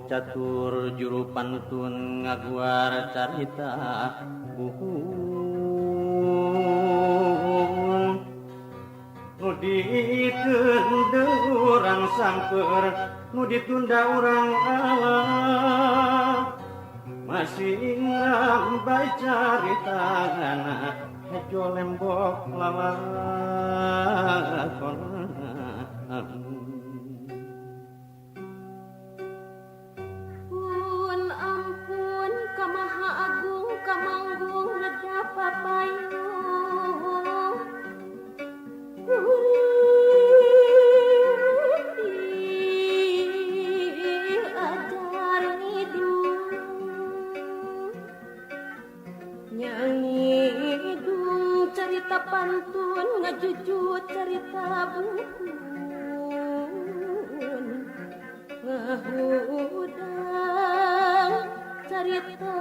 Puguh catur juru pantun ngaguar carita buhun nu ditunda urang samper, nu ditunda urang Allah, masih ngambai carita hejo lembok lalakon. Pun ampun ka Maha Agung, kamanggung nedap papayung, kuring diajar ngidung, nyangidung carita pantun, ngajujut carita buhun, ngahudang carita.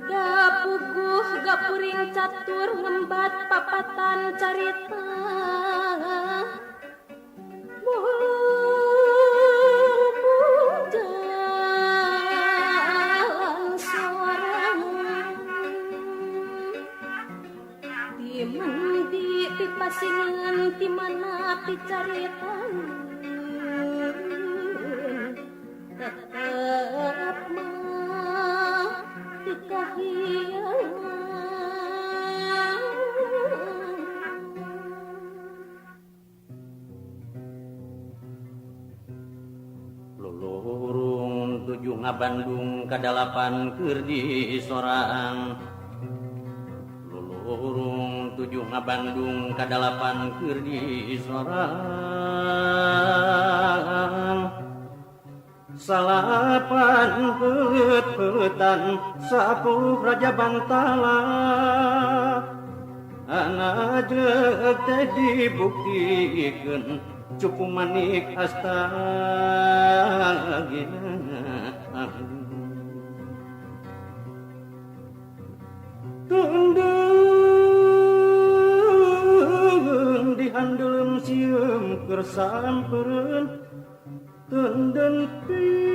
Gapuguh gapuring catur ngembat papatan carita, mulung jalan sorangan, ti mendi ti pasingan, ti mana picaritan, tetep mah ti kahyangan. Lulurung tujuh ngabandung kadalapan keur di sorang, lulurung tujuh ngabandung kadalapan keur di sorang, salapan peutan 10 raja bantala, anak jelek teh dibuktikeun cupu manik astagina. Tundung dihandelem sieum keur sampereun, tenden piraweun,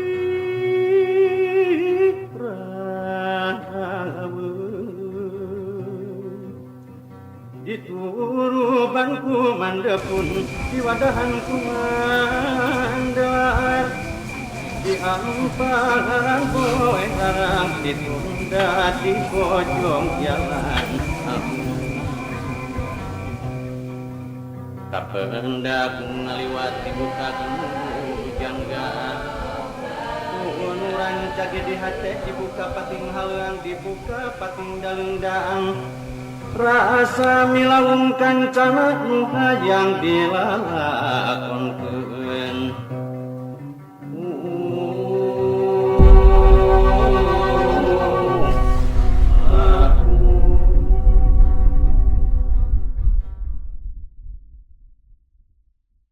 dituruban ku mandepun, diwadahan ku mandar, di amparan poe harang, ditunda di pojong jalan. Kapendak ngaliwat dibuka jangga, rancage di hate dibuka pating halang, dibuka pating dalengdang, rasa milaung kancana nu hayang dilalakonkeun.